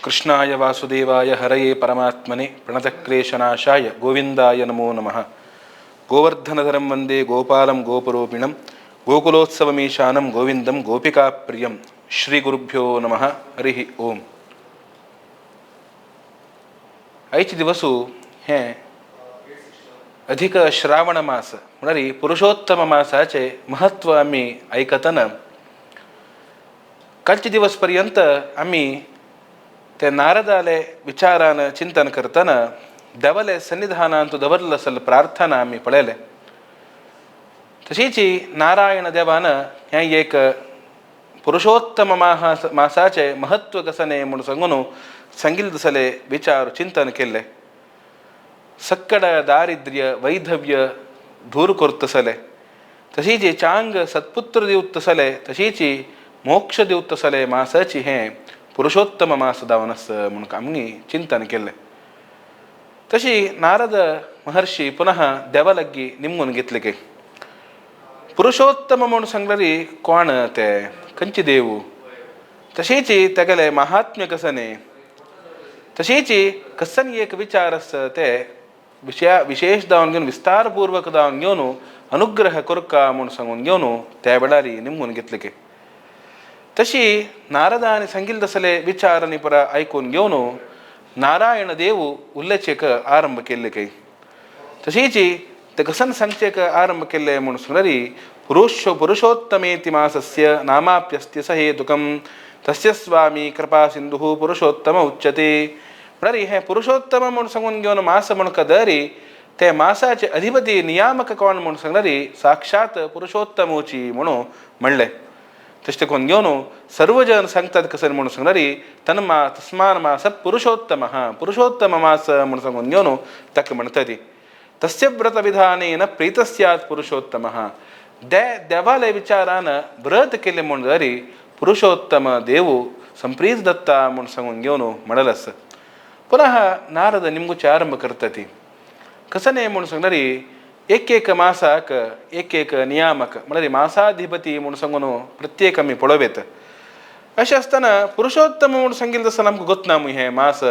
कृष्णाय वासुदेवाय हरये परमात्मने प्रणतक्लेशनाशाय गोविंदाय नमो नमः. गोवर्धनधरं वंदे गोपालं गोपरूपिणं गोकुलोत्सवमीशानं गोविंदं गोपिकाप्रियं. श्री गुरुभ्यो नमः. हरिः ओम. आयचे दिवसू हें अधिक श्रावण मास म्हळ्यार पुरुषोत्तम मासाचे महत्व आमी आयकतना कालचे दिवस पर्यंत आमी ते नारदाले विचारान चिंतन करतना देवाले सन्निधानांत दवरलं असल प्रार्थना आमी पळयले. तशीच नारायण देवान हें एक पुरुषोत्तम मासाचे महत्व कसने म्हूण सांगून सांगिल्ले तसले विचार चिंतन केल्ले. सक्कड दारिद्र्य वैधव्य दूर करतसले, तशीच चांग सत्पुत्र दिवतसले, तशीच मोक्ष दिवतसले मासाची हें पुरुषोत्तम मास जावन आसा म्हूण आमी चिंतन केल्लें. तशी नारद महर्षी पुनः देवा लागीं निमगून घेतले की पुरुषोत्तम म्हूण सांगल्यार कोण ते, खंयचे देव, तशेंच तेगेले महात्म्य कसने, तशेंच कसन एक विचार आसा ते विशया विशेष जावन घेवन विस्तारपूर्वक जावन घेवन अनुग्रह करका म्हूण सांगून घेवन त्या वेळार निमगून घेतले की. तशी नारदान सांगिल्ले तसले विचार आनी परा आयकून घेवन नारायण देव उल्लेचेक आरंभ केल्ले की. तशीच ते कसन सांगचेक आरंभ केल्ले म्हूण सांगल्यार पुरुषोत्तमेति मासस्य नामाप्यस्ति स हेतुकं तस्य स्वामी कृपा सिंधुः पुरुषोत्तम उच्यते. म्हळ्यार हें पुरुषोत्तम म्हूण सांगून घेवन मास म्हूण कदरी ते मासाचे अधिपती नियामक कोण म्हूण सांगल्यार साक्षात पुरुषोत्तमोची म्हणून म्हणलें. तशें देखून घेवन सर्व जन सांगतात कसं म्हणून सांगल्यार तन्मा तस्मान मास पुरुषोत्तम पुरुषोत्तम मास म्हूण सांगून घेवन ताका म्हणटा ती. तस्य व्रतविधानेन प्रीत स्यात् पुरुषोत्तम. देवाले विचारान व्रत केले म्हूण जाल्यार पुरुषोत्तम देव संप्रीत दत्ता म्हूण सांगून घेवन म्हणल आसा. पुनः नारद निमगुचे आरंभ करता ती कसने म्हूण सांगल्यार एक एक मासाक एक एक नियामक म्हळ्यार मासाधिपती म्हूण सांगून प्रत्येक आमी पळोवयेत. अशें आसतना पुरुषोत्तम म्हूण सांगिल्लें आसतना आमकां गोतना मू हें मास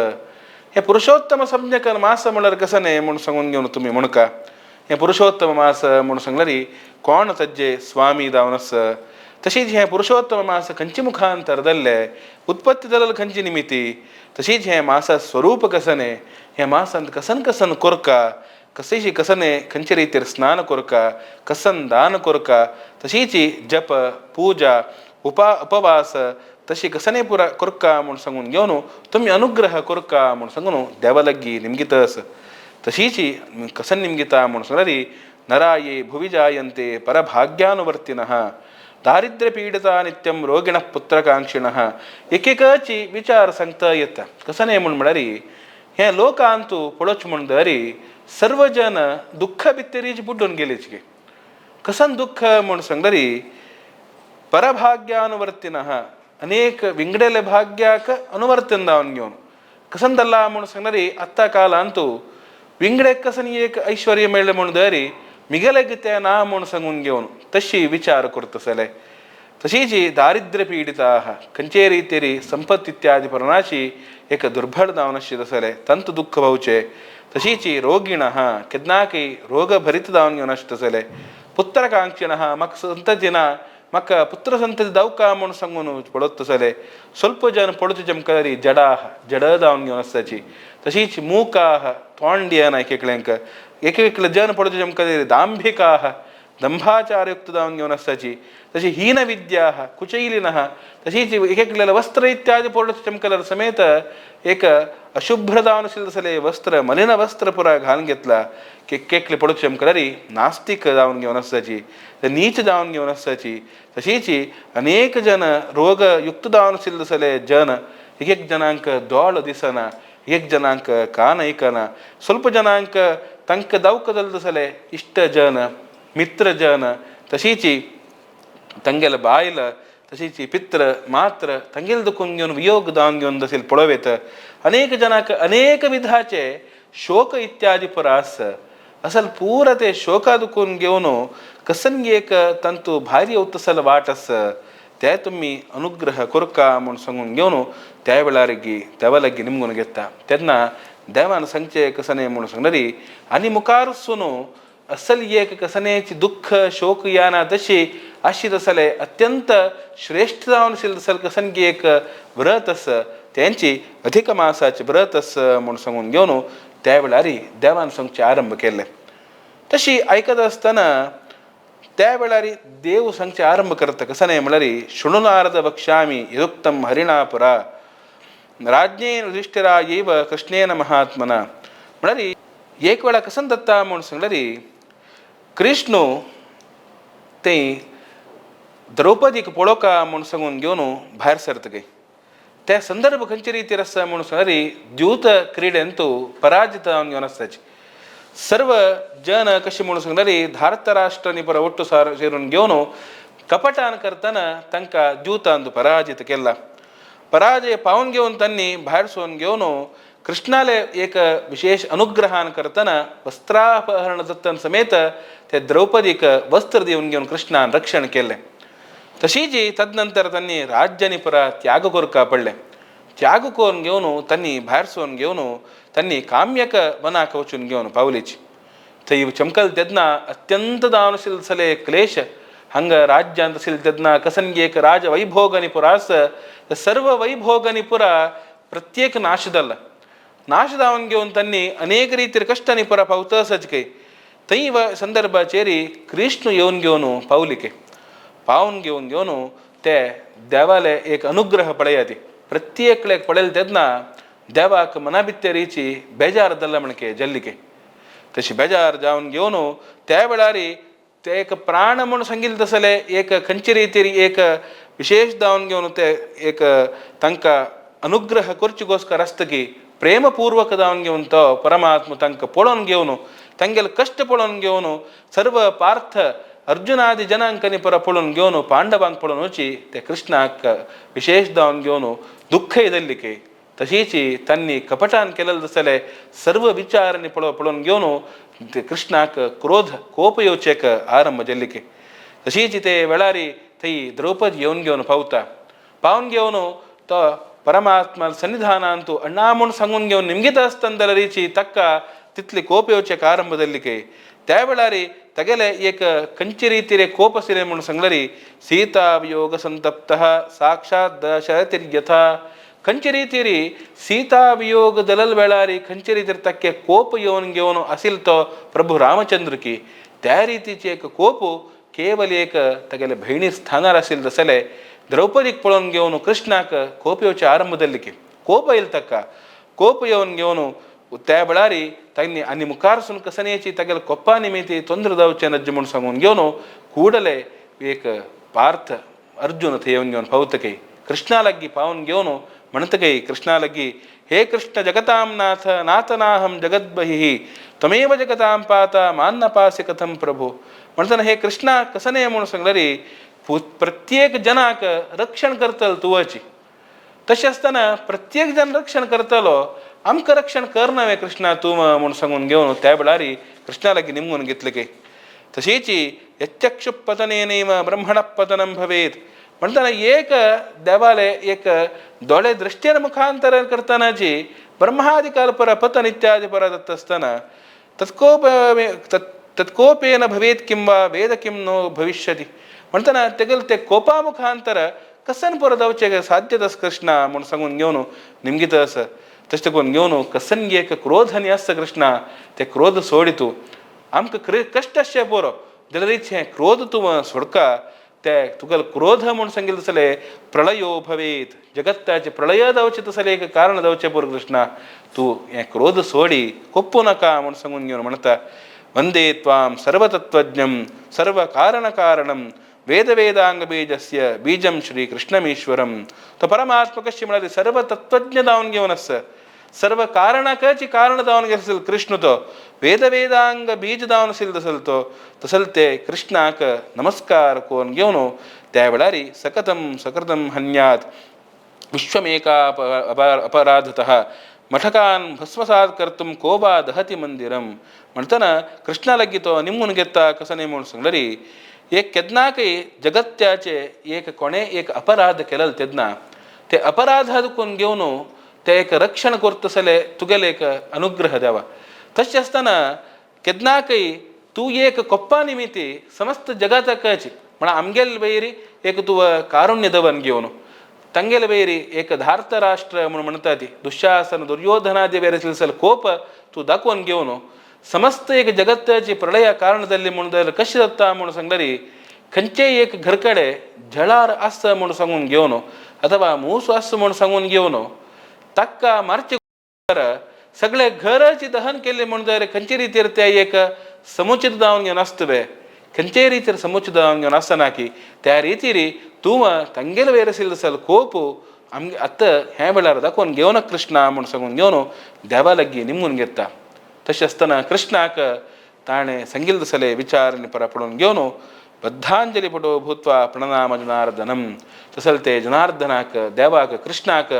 हें पुरुषोत्तम संज्ञक मास म्हळ्यार कसने म्हूण सांगून घेवन तुमी म्हणका हें पुरुषोत्तम मास म्हूण सांगल्यार कोण तज्जे स्वामी जावन आसा. तशीच हें पुरुषोत्तम मास खंयचे मुखांतर जाल्लें, उत्पत्ती जाल्ले खंयची निमिती, तशीच हें मासा स्वरूप कसने, हें मासांत कसन कसन कोरका, कशीशी कसने खंयचे रितीर स्नान कोरका, कसन दान कोरका, तशीच जप पूजा उपवास तशी कसने पुरा कोरका म्हूण सांगून घेवन तुमी अनुग्रह कोरका म्हूण सांगून देवा लागीं निमगीत आसा. तशीच कसन निमगिता म्हूण सांगल्यार नराये भुवि जायन्ते परभाग्यानुवर्तिनः दारिद्र्यपीडिता नित्यं रोगिणः पुत्रकांक्षिणः. एकेकाची विचार सांगता येता कसने म्हूण म्हळ्यार हें लोकांतू पळोवचें म्हूण दरी सर्व जन दुख्ख भितरीच बुड्डून गेलीच गे. कसन दुख्ख म्हूण सांगल्यार परभाग्यानुवर्तिनः अनेक विंगडेले भाग्याक अनुवर्तन जावन घेवन कसन दल्ला म्हूण सांगल्यार आत्तां कालांतू विंगडे कसन एक ऐश्वर्य मेळ्ळें म्हूण दरी मिगेले कितें ना म्हूण सांगून घेवन तशी विचार करतसले. तशीच दारिद्र्य पीडिता खंयचे रितीरी संपत्ती इत्यादी परणाशी एक दुर्बळ जावन आशिल्ले तसले तंतु दुख्ख भावचे. तशीच रोगिणः केन्नाकय रोगभरीत जावन घेवन आसतसले. पुत्रकांक्षिणः म्हाका संतती ना, म्हाका पुत्र संतती दावका म्हूण सांगून पळोवत तसले. स्वल्प जन पळोवचे चमकरी जडाह जड जावन घेवन आसताची. तशीच मूकाः तोंड दियना एक एकल्यांक एक एकले जन पळोवचे चमकरी दांभिकाः दंभाचारयुक्त जावन घेवन आसताची. तशी हीन विद्याः कुचैलिनः तशीच एक एकल्याला वस्त्र इत्यादी पळोवचे चमकल्यार समेत एक अशुभ्र जावन आशिल्ले तसले वस्त्र मलिन वस्त्र पुरा घालून घेतला की एकले पळोवचे चमकल्यार नास्तिक जावन घेवन आसताची, नीच जावन घेवन आसताची. तशीच अनेक जन रोगयुक्त जावन आशिल्ले तसले जन एक एक जनांक दोळ दिसना, एक जनांक कान आयकना, स्वल्प जनांक तांकां दावका जालें तसले इश्ट जन मित्र जन तशीच तांगेले बायल तशीच पित्र मात्र तांगेले दुखून घेवन वियोग जावन घेवन तशें पळोवयेत. अनेक जनांक अनेक विधाचे शोक इत्यादी पुरा आसा. असल पुरा ते शोका दुखून घेवन कसन एक तांतू भायर येवत तसल वाट आसा. ते तुमी अनुग्रह करका म्हूण सांगून घेवन त्या वेळार देवा लागीं निमगून घेता. तेन्ना देवान सांगचें कसने म्हूण सांगली आनी मुखारसून असल एक कसनेची दुःख शोक याना तशी अशी तसले अत्यंत श्रेष्ठ जावन आशिल्लें तसलें कसन की एक व्रत आसा तेंची अधिक मासाचे व्रत आसा म्हूण सांगून घेवन त्या वेळार देवान सांगचें आरंभ केलें. तशी आयकत आसतना त्या वेळार देव सांगचें आरंभ करता कसं न्हय म्हणल्यार शृणु नारद वक्ष्यामि यदुक्तं हरिणा पुरा राज्ञेन युधिष्ठिरायैव कृष्णेन महात्मना. म्हणल्यार एक वेळा कसन दत्ता म्हूण सांगल्यार कृष्ण ते द्रौपदीक पळोवका म्हूण सांगून घेवन भायर सरता. त्या संदर्भ खंयचे रितीर आसा म्हूण सांगल्यार द्यूत क्रिडेंतू पराजित जावन घेवन आसताची. सर्व जन कशें म्हणून सांगल्यार धार्तराष्ट्रांनी परा ಒಟ್ಟು ಸಾರ ಸೇरून घेवन कपटान करतना तांकां द्यूतांत पराजित केला. पराजय पावन घेवन तांणी भायर सोन घेवन कृष्णाले एक विशेष अनुग्रहान करतना वस्त्रापहरण दत्तन समेत ते द्रौपदीक वस्त्र दिवन घेवन कृष्णान रक्षण केलें. तशीच तदनंतर तांणी राज्यानी परा त्याग करका पडलें. त्याग करून घेवन तांणी भायर सोन घेवन तांणी काम्यक वनाक वचून घेवन पावलीची. थंय चमकल तेन्ना अत्यंत जावन आशिल्ले क्लेश हांगा राज्यांत आशिल्ले तेन्ना कसनगी एक राज वैभोगानी पुरा आसा सर्व वैभोगानी पुरा प्रत्येक नाश जाला. नाश जावन घेवन तांणी अनेक रितीर कश्टांनी पुरा पावता आसाच काय थंय संदर्भाचेर कृष्ण येवन घेवन पावलिके पावन घेवन घेवन ते देवाले एक अनुग्रह पळयाती. प्रत्येकल्याक पळयले तेन्ना देवाक मनाभित्तरीची बेजार जाल्ला म्हणके जल्लिके. तशी बेजार जावन घेवन त्या वेळार ते एक प्राण म्हूण सांगिल्लें तसले एक खंयचे रितीर एक विशेष जावन घेवन ते एक तांकां अनुग्रह करचे गोस्कर आसता की प्रेमपूर्वक जावन घेवन तो परमात्मा तांकां पळोवन घेवन तांगेले कश्ट पळोवन घेवन सर्व पार्थ अर्जुनादी जनांकांनी परा पळोवन घेवन पांडवांक पळोवन वची ते कृष्णाक विशेष जावन घेवन दुःखय जाल्ली. तशीच तांणी कपटान केलेलें तसले सर्व विचारांनी पळोवन घेवन ते कृष्णाक क्रोध कोप येवचेक आरंभ जाल्ली. तशीच ते वेळार थंय द्रौपदी येवन घेवन पावता. पावन घेवन तो परमात्मा सन्निधानांतु अण्णा म्हूण सांगून घेवन निमगीत आसतना रिची ताका तितली कोप येवचेक आरंभ जाल्ली. त्या वेळार तगेले एक खंयचे रितीर कोप आशिल्लें म्हूण सांगल्यार सीता वियोग संतप्त साक्षात दशरथिर्यथा. खंयचे रितीर सीता वियोग जाल्ले वेळार खंयचे रितीर ताके कोप येवन घेवन आशिल्लो तो प्रभू रामचंद्र की त्या रितीचे एक कोप केवल एक तागेले भयणी स्थानार आशिल्लें तसले द्रौपदीक पळोवन घेवन कृष्णाक कोप येवचे आरंभ जाल्ले की कोप येयलो ताका. कोप येवन घेवन त्या वेळार तांणी आनी मुखारसून कसनेची तागेले कोप्पा निमित्ती ತೊಂದರೆ जावचें नज्ज म्हूण सांगून घेवन ಕೂಡಲೇ एक पार्थ अर्जुन थंय येवन घेवन पावतकय कृष्णा लागीं पावन घेवन म्हणटकय कृष्णा लागीं हे कृष्ण जगतां नाथ नाथनाहं जगद्बहिः त्वमेव जगतां पाता मान्नपासि कथं प्रभु. म्हणटना हे कृष्णा कसने म्हूण सांगल्यार प्रत्येक जनाक रक्षण करतलो तुवची. तशें आसतना प्रत्येक जन रक्षण करतलो आमकां रक्षण कर नवे कृष्णा तूं म्हूण सांगून घेवन त्या वेळार कृष्णा लागीं निमगून घेतलें की तशीच यच्चक्षुपतनेनैव ब्रह्मणः पतनं भवेत्. म्हणटना एक देवाले एक दोळे दृश्टेन मुखांतर करतनाची ब्रह्मादिकाल पतन इत्यादी पर दत्त आसतना तत्कोपेन भवेत् किं वा वेद किं नो भविष्यति. म्हणटना तेगेले ते कोपा मुखांतर कसन पर जावचें साध्य तस कृष्णा म्हूण सांगून घेवन निमगीत आसा. तशें करून घेवन कसन एक क्रोध आनी आसता कृष्णा ते क्रोध सोडी तूं आमकां कश्ट आसचें पुरो जाल्यार हें क्रोध तूं सोडका ते तुका क्रोध म्हूण सांगिल्लें तसलें प्रळयो भवेत जगत्ताचें प्रळय जावचें तसलें एक कारण जावचें पुरो कृष्णा तूं हें क्रोध सोडी कोप्पू नाका म्हूण सांगून घेवन म्हणटा वंदे त्वां सर्वतत्त्वज्ञं सर्वकारणकारणं वेदवेदांगबीजस्य बीजं श्रीकृष्णमीश्वरं. तो परमात्मा कशी म्हळ्यार सर्वतत्त्वज्ञ जावन घेवन आसा सर्व कारणाकाची कारण जावन आशिल्लो कृष्ण तो वेदवेदांग बीज जावन आशिल्लो तसल तो तसल ते कृष्णाक नमस्कार करून घेवन त्या वेळार सकतं सकृतं हन्यात विश्वमेका अपराधतः मठकान भस्मसात कर्तुं को वा दहति मंदिरं. म्हणटना कृष्णा लागीं तो निमगून घेता कसो न्ही म्हूण सांगल्यार एक केन्नाकय जगत्याचे एक कोणे एक अपराध केलेलो तेन्ना ते अपराध दुखून घेवन ते एक रक्षण करतसले तुगेले एक अनुग्रह देवा. तशें आसतना केन्नाकय तूं एक कोप्पा निमित्ती समस्त जगताकच म्हळ्यार आमगेले वयरी एक तूं कारुण्य दवन घेवन तांगेले वयरी एक धार्तराष्ट्र म्हूण म्हणटा ती दुशासन दुर्योधनादी वेर आशिल्लो कोप तूं दाखोवन घेवन समस्त एक जगत्याची प्रलया कारण जाल्ली म्हूण जाल्यार कशें जाता म्हूण सांगल्यार खंयचेय एक घर कडेन जळार आसा म्हूण सांगून घेवन अथवा मूस आसा म्हूण सांगून घेवन ताका मारचे सगळे घराची दहन केल्ले म्हूण जाल्यार खंयचे रितीर ते एक समुचित जावन घेवन आसतले खंयचेय रितीर समुचित जावन घेवन आसना की त्या रितीर तूं तांगेले वयर आशिल्लो कोप आमगे आतां हें वेळार दाखोवन घेवन कृष्णा म्हूण सांगून घेवन देवा लागीं निमून घेता. तशें आसतना कृष्णाक ताणें सांगिल्लें तसले विचार परा पडोवन घेवन बद्धांजली पटो भूत्वा प्रणनाम जनार्दनम तसल ते जनार्दनाक देवाक कृष्णाक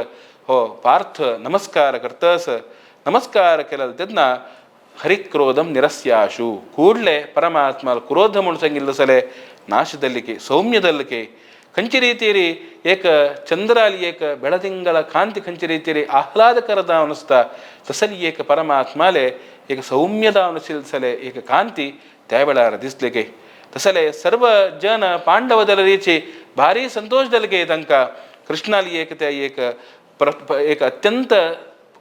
हो पार्थ नमस्कार करतस. नमस्कार केलो तेन्ना हरिक्रोधम निरस्याशु ಕೂಡಲೇ ಪರಮಾತ್ಮ ಕ್ರೋಧ म्हूण सांगिल्लें तसले नाशದಲ್ಲಿಕೆ ಸೌಮ್ಯದಲ್ಲಿಕೆ ಕಂಚಿ ರೀತಿಯರಿ ಏಕ ಚಂದ್ರಾಲಿ ಏಕ ಬೆಳದಿಂಗಳ ಕಾಂತಿ ಕಂಚಿ ರೀತಿಯರಿ ಆಹ್ಲಾದಕರದ ಅನಿಸ್ತಾ ತಸಲಿ ಏಕ ಪರಮಾತ್ಮಾಲೆ ಏಕ ಸೌಮ್ಯದ ಅನಿಸಿಲ್ಸಲೆ ಏಕ ಕಾಂತಿ त्या दिसले तसले सर्व जन पांडवदल रीची भारी संतोष तांकां कृष्णाली एक त्या एक एक अत्यंत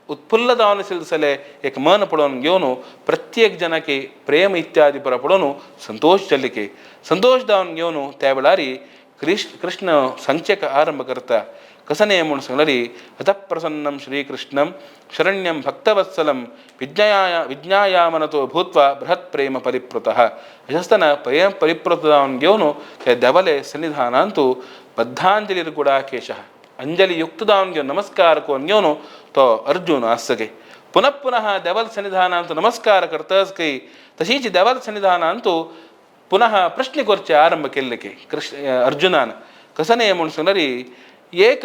उत्फुल्ल जावन आशिल्ले एक मन पळोवन घेवन प्रत्येक जनाकी प्रेम इत्यादी परा पळोवन संतोष जाल्ले संतोष जावन घेवन त्या वेळार कृष्ण सांगचेक आरंभ करता. कसने म्हूण सांगल्यार अतः श्रीकृष्णं शरण्यं भक्तवत्सलं विज्ञायामनतो भूत्वा बृहत् प्रेम परिप्लुतः. अशें आसतना प्रेम परिप्लुत जावन घेवन ते देवाले सन्निधानांतु बद्धांजलिर्गुडाकेशः अंजली युक्त जावन घेवन नमस्कार करून घेवन तो अर्जुन आसगे पुनः पुनः देवाल सन्निधानांत नमस्कार करतच की तशीच देवाल सन्निधानांतु पुनः प्रश्न करचे आरंभ केल्ले की कृष्ण अर्जुनान कसने म्हूण सांगल्यार एक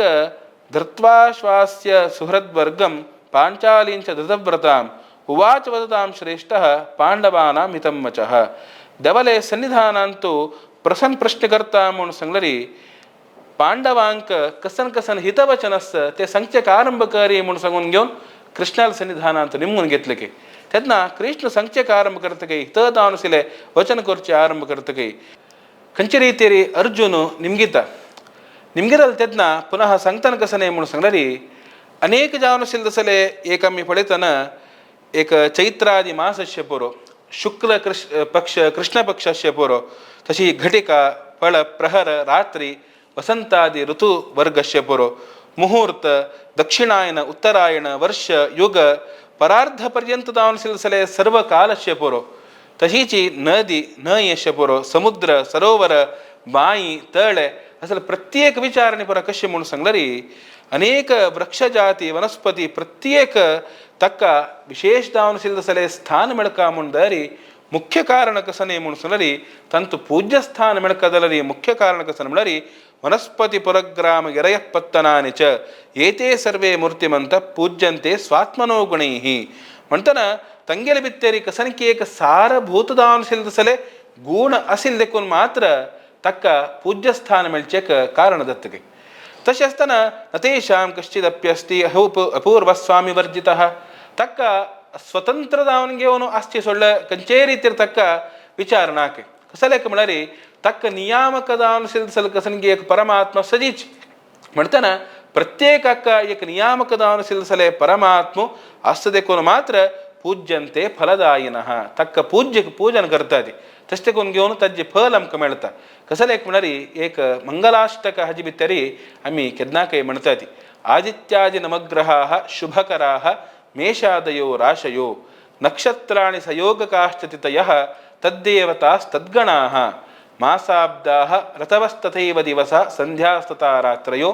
धृत्वाश्वास्य सुहृद्वर्गं पाञ्चालीं च धृतव्रताम् उवाच वदतां श्रेष्ठः पांडवानां हितं वचः. देवाले सन्निधानांतु प्रसन्न प्रश्न करता म्हूण सांगल्यार पांडवांक कसन कसन हितवचन आसता ते सांगचेक आरंभ करी म्हूण सांगून घेवन कृष्णाल सन्निधानांत निमून घेतले की तेन्ना कृष्ण सांगचेक आरंभ करता की हित जावन आशिल्लें वचन करचें आरंभ करता की खंयचे रितीर अर्जुन निमगिता निमगिरल तेन्ना पुनः सांगतना कसने म्हूण सांगल्यार अनेक जावन आशिल्ले तसले एक आमी पळयतना एक चैत्रादी मासस्य पुरो शुक्ल पक्ष कृष्ण पक्षस्य पुरो तशी घटिका फळ प्रहर रात्री वसंतादी ऋतुवर्गस्य पुरो मुहूर्त दक्षिणायन उत्तरायण वर्ष युग परार्ध पर्यंत जावन आशिल्ले सर्व कालस्य पुरो तशीची नदी न्हंयेस्य पुरो समुद्र सरोवर बांय तळे असले प्रत्येक विचारणे पुरा कशें म्हूण सांगल्यार अनेक वृक्षजाती वनस्पती प्रत्येक ताका विशेष जावन आशिल्लें तसलें स्थान मेळका म्हूण दरी मुख्य कारण कसने म्हूण सांगल्यार तांचो पूज्य स्थान मेळका जाल्यार मुख्य कारण कसने म्हळ्यार वनस्पती पुरग्राम गिरयः पत्तनानि च एते सर्वे मूर्तिमंत पूज्यन्ते स्वात्मनो गुणैः. म्हणटना तांगेले भितर कसनकी एक सारभूत जावन आशिल्लें तसलें गूण आशिल्लें देखून मात्र ताका पूज्यस्थान मेळचें कारण जाता. तशें आसतना न तेषां कश्चिदप्यस्ति अपूर्वस्वामी वर्जितः. ताका स्वतंत्र जावन घेवन आसचें सोडलें खंयचेय रितीर ताका विचार नाके कसलें म्हळ्यार ताका नियामक जावन आशिल्लें कसनकी एक परमात्मा सदीच म्हणटना प्रत्येकाक एक नियामक जावन आशिल्लें परमात्मा आसता देखून मात्र पूज्यन्ते फलदायिनः. ताका पूज्य पूजन करतात तशें देखून घेवन ताजें फल आमकां मेळटा. कसलें एक म्हळ्यार एक मंगलाष्टक हाजे भितर आमी केन्नाकय म्हणटात आदित्यादि नवग्रहाः शुभकराः मेषादयो राशयो नक्षत्राणि सयोगकाश्च तिथयः तद्देवतास्तद्गणाः मासाब्दाः ऋतवस्तथैव दिवसः संध्यास्तथा रात्रयो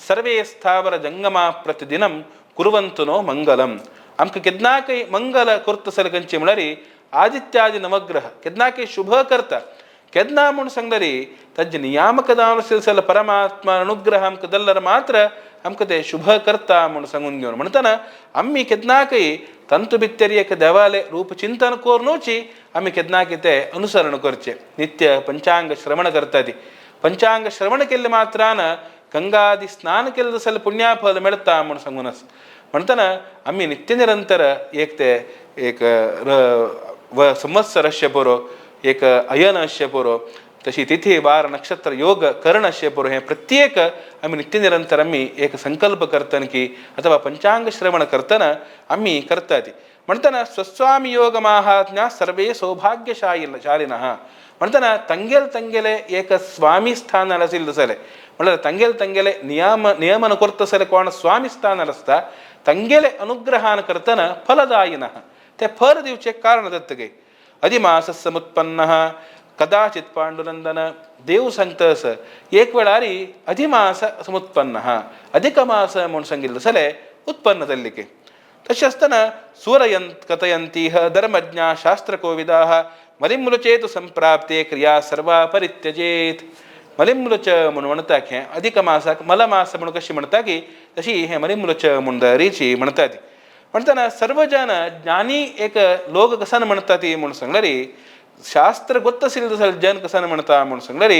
सर्वे स्थावर जंगमा प्रतिदिनं कुर्वन्तु नो मंगलम. आमकां केन्नाकय मंगल करता जाल्यार खंयचें म्हळ्यार आदित्यादि नवग्रह केन्नाकय शुभ करता केन्ना म्हूण सांगल्यार ताजे नियामक जावन आशिल्लें जाल्यार परमात्मा अनुग्रह आमकां जाल्यार मात्र आमकां ते शुभ करता म्हूण सांगून घेवन म्हणटना आमी केन्नाकय तंतु भितर एक देवाले रूप चिंतन करूनूच आमी केन्नाकी तें अनुसरण करचें. नित्य पंचांग श्रवण करता ती पंचांग श्रवण केल्ले मात्रान गंगादी स्नान केल्लें जाल्यार पुण्याफल मेळटा म्हूण सांगून आसा. म्हणटना आमी नित्य निरंतर एक ते एक संवत्सर अशें पुरो एक अयन अशें पुरो तशी तिथी वार नक्षत्र योग कर्ण अशें पुरो हें प्रत्येक आमी नित्य निरंतर आमी एक संकल्प करतना की अथवा पंचांग श्रवण करतना आमी करता ती. म्हणटना स्वस्वामी योग माहात्म्या सर्वे सौभाग्यशाली शालिनः म्हणटना ತಂಗೆಲ್ ತಂಗೆಲೆ ಏಕ ಸ್ವಾಮಿ ಸ್ಥಾನ ಅಲಸಿಲ್ಲ ಸಲೆ म्हणल्यार ತಂಗೆಲ್ ತಂಗೆಲೆ ನಿಯಮನ ಕೊರ್ತ ಸಲೆ ಕೋಣ ಸ್ವಾಮಿ ಸ್ಥಾನ ಅಲಸ್ತ ತಂಗೆಲೆ ಅನುಗ್ರಹಾನ ಕರ್ತನ ಫಲದಾಯಿನಃ ते फल दिवचे कारण दत्तगे. अधिमास समुत्पन्न कदाचित पांडुनंदन देव सांगता असं एक वेळारी अधिमास समुत्पन्न अधिक मास म्हूण सांगिल्लें जाल्यार उत्पन्न जाल्लें. तशें आसतना सूरयंत कथयन्तीह धर्मज्ञा शास्त्रकोविदाः मलिमृचेतु संप्राप्ते क्रिया सर्वा परित्यजेत. मलिमृच म्हूण म्हणटा हें अधिक मासाक मलमास म्हूण कशी म्हणटा की तशी हें मलिमृच म्हूण रिची म्हणटा ती. म्हणटना सर्व जन ज्ञानी एक लोक कसान म्हणटा ती म्हूण सांगल्यार शास्त्र ಗೊತ್ತಸಿಲ್ಲದ ಸಲ ಜन कसान म्हणटा म्हूण सांगल्यार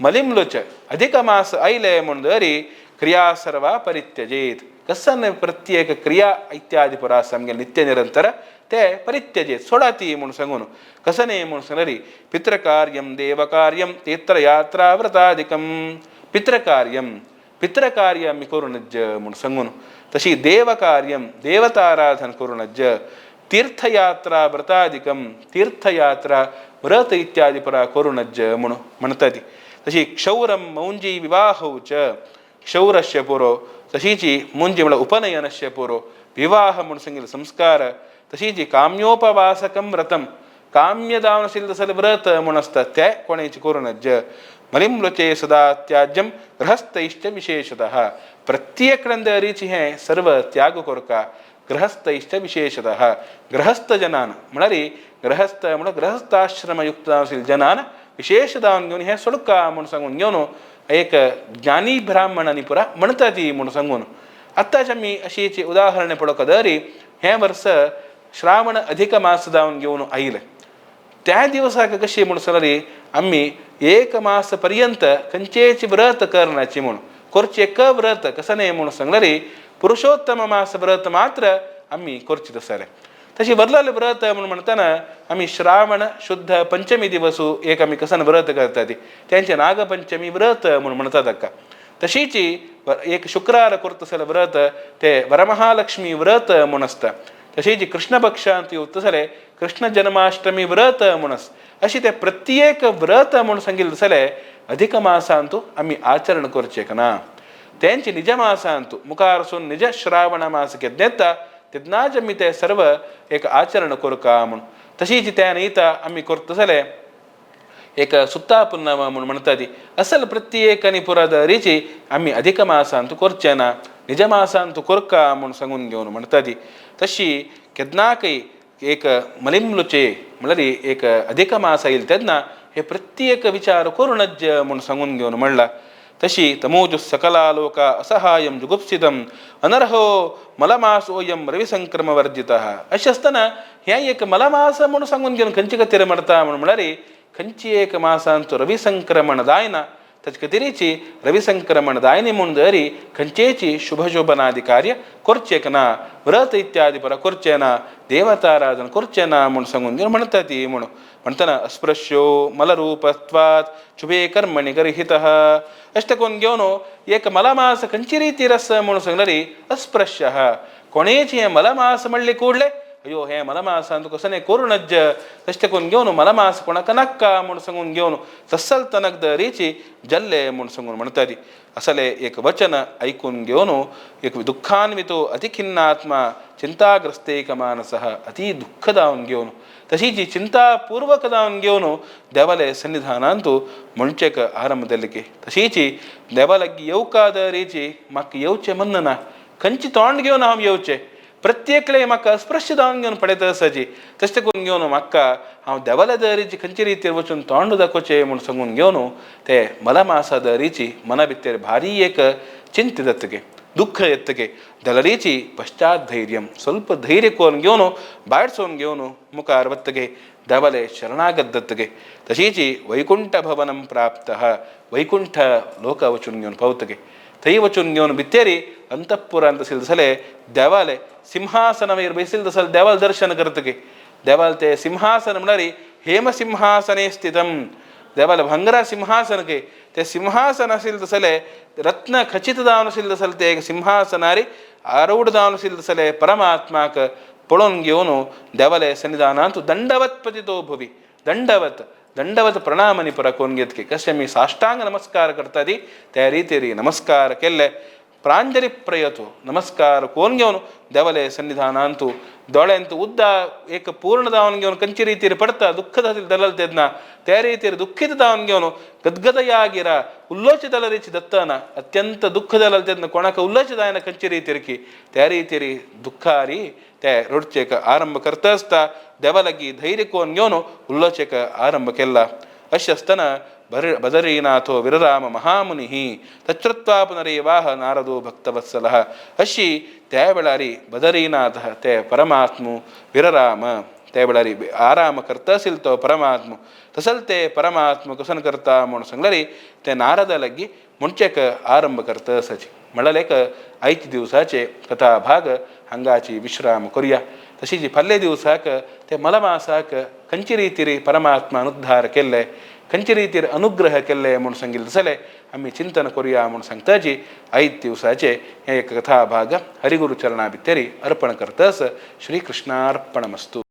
मलिमृच अधिक मास आयले म्हूण दरी क्रिया सर्वा परित्यजेत. कसन प्रत्येक क्रिया इत्यादी पुरा आमगे नित्य निरंतर ते परित्यजेत सोडाती म्हूण सांगून कसने म्हूण सांगल्यार पितृकार्यं देवकार्यं तीर्थयात्रा व्रतादिकं पितृकार्यं पितृकार्य आमी करूं नज्ज म्हूण सांगून तशी देवकार्यं देवताराधन करूं नज्ज तीर्थयात्रा व्रतादिकं तीर्थयात्रा व्रत इत्यादी पुरा करूं नज्ज म्हूण म्हणटा ती. तशी क्षौरं मौंजी विवाहौ च क्षौरस्य पुरो तशीची मुंजी म्हळ्यार उपनयनस्य पुरो विवाह म्हूण सांगिल्लो संस्कार तशीची काम्योपवासकं व्रतं काम्य जावन आशिल्लें जाल्यार व्रत म्हूण आसता तें कोणेच करूं नज्ज. मलिमृचे सदा त्याज्यं गृहस्थैश्च विशेषतः प्रत्येक रिची हें सर्व त्याग करका गृहस्थैश्च विशेषतः गृहस्थ जनान म्हळ्यार गृहस्थ म्हळ्यार गृहस्थाश्रमयुक्त आशिल्ले जनान विशेष जावन घेवन हें सोडका म्हूण सांगून घेवन एक ज्ञानी ब्राह्मणांनी पुरा म्हणटा ती म्हूण सांगून. आतांच आमी अशी उदाहरणां पळोवंक दरी हें वर्स श्रावण अधिक मास जावन घेवन आयलें त्या दिवसाक कशी म्हूण सांगल्यार आमी एक मास पर्यंत खंयचेच व्रत करनाची म्हूण करचें क व्रत कसं न्हय म्हूण सांगल्यार पुरुषोत्तम मास व्रत मात्र आमी करचें आसलें. तशी वरलेलें व्रत म्हूण म्हणटना आमी श्रावण शुद्ध पंचमी दिवसू एक आमी कसन व्रत करता ती तेंचें नागपंचमी व्रत म्हूण म्हणटा ताका. तशीच एक शुक्रार करता जाल्यार व्रत ते वरमहालक्ष्मी व्रत म्हूण आसता. तशीच कृष्ण पक्षांत येवता जाल्यार कृष्ण जन्माष्टमी व्रत म्हूण आसता. अशें तें प्रत्येक व्रत म्हूण सांगिल्लें जाल्यार अधिक मासांतू आमी आचरण करचें ना. तेंचे निज मासांतू मुखार सून निज श्रावण मास केन्ना येता तेन्नाच आमी तें सर्व एक आचरण करका म्हूण. तशीच त्या न्हयता आमी करता जाल्यार एक सुत्ता पुन्नम म्हूण म्हणटा ती असल प्रत्येक आनी पुरा रिची आमी अधिक मासांतू करचें ना निज मासांतू करका म्हूण सांगून घेवन म्हणटा ती. तशी केन्नाकय एक मलिमलुचे म्हणल्यार एक अधिक मास आयले तेन्ना हे प्रत्येक विचार करूं नज्ज म्हूण सांगून घेवन म्हणलां. तशी तमोजु सकलालोका असहायं जुगुप्सितम् अनर्हो मलमासोऽयं रविसंक्रमवर्जितः. अशें आसतना हें एक मलमास म्हूण सांगून घेवन खंयचे खातीर म्हणटा म्हूण म्हळ्यार खंयची एक मासांत रविसंक्रमण जायना ताचे खातीरची रविसंक्रमण जायना म्हूण जरी खंयचेची शुभशोभनादी कार्य करचें ना व्रत इत्यादी परा करचें ना देवताराधन करचें ना म्हूण सांगून घेवन म्हणटा ती म्हूण. म्हणटना अस्पृश्यो मलरूपत्वात् शुभे कर्मणि गर्हितः अशें करून घेवन एक मलमास खंयची रितीर आसा म्हूण सांगल्यार अस्पृश्य कोणेच हें मलमास म्हणलें कूडलें अयो हें मलमासान तुका कसलें करूं नज्ज तशें करून घेवन मलमास कोणाक नाका म्हूण सांगून घेवन तसल तनक दरीची जल्ले म्हूण सांगून म्हणटा ती. असलें एक वचन आयकून घेवन एक दुख्खान्वितो अतिखिन्नात्मा चिंताग्रस्तेक मानसः अति दुख्ख जावन घेवन तशीच चिंतापूर्वक जावन घेवन देवाले सन्निधानांतू म्हणचेक आरंभ जालें. तशीच देवा लागीं येवका दरीची म्हाका येवचें म्हणना खंयची तोंड घेवन हांव येवचें प्रत्येकले म्हाका अस्पृश्य जावन घेवन पळयता आसाची तशें करून घेवन म्हाका हांव देवाल्या दरीची खंयचे रितीर वचून तोंड दाखोवचें म्हूण सांगून घेवन ते मलमासा दरीची मना भितर भारी एक चिंता जातकीर. दुःख येतके दलरीची पश्चात धैर्यं ಸ್ವಲ್ಪ धैर्य कोन घेवन बायटसोन घेवन मुखार वतगे देवाले शरणागत दत्तगे तशीची वैकुंठ भवनं प्राप्तः वैकुंठ लोक वचून घेवन पावतगे थंय वचून घेवन भितेरी अंतःपुरांत आशिल्ले देवाले सिंहासना वयर बशिल्ले तसले देवाले दर्शन करतगे देवाले ते सिंहासन म्हळ्यार हेमसिंहासने स्थितं देवाले भांगरा सिंहासन के ते सिंहासन आशिल्लें तसले रत्न खचित जावन आशिल्लें तसले ते सिंहासनारी आरूढ जावन आशिल्लें तसले परमात्माक पळोवन घेवन देवाले सन्निधानांत दंडवत पतितो भुवी दंडवत दंडवत प्रणामनी परा कोन घेतके कशें आमी साष्टांग नमस्कार करता ती त्या रितीरी नमस्कार केल्ले प्रांजली प्रयतो नमस्कार कोन घेवन देवाले सन्निधानांतु दोळ्यांत उद्दा एक पूर्ण जावन घेवन कंचे रितीर पडता दुःख दलल तेन्ना त्या रितीर दुःखित जावन घेवन गदगदयागिरा उल्लोचे दलरीची दत्तना अत्यंत दुःख दलल तेन्ना कोणाक उल्लोचे जायना कंचे रितीर की त्या रितीर दुःखारी ते रडचेक आरंभ करता आसता देवा लागीं धैर्य कोन घेवन उल्लोचेक आरंभ केला. अशें आसतना बदरीनाथो विरराम महामुनिः तच्छ्रुत्वा पुनरेवाह नारदो भक्तवत्सलः. अशी त्या वेळारी बदरीनाथ ते परमात्मू विरराम त्या वेळारी आराम करता आशिल्लो तो परमात्मू तसल ते परमात्म कसन करता म्हूण सांगल्यारी ते नारदा लागीं म्हणचेक आरंभ करता आसाची म्हणल्यार एक आयच्या दिवसाचे कथा भाग हांगाची विश्राम करुया. तशीच फाल्ले दिवसाक ते मलमासाक खंयचे रितीर परमात्मान उद्धार केल्ले खंयचे रितीर अनुग्रह केल्ले म्हूण सांगिल्लें जाल्यार आमी चिंतन करुया म्हूण सांगताची आयज दिवसाचे हे एक कथा भाग हरिगुरु चरणा भितरी अर्पण करतस. श्रीकृष्णार्पणमस्तु.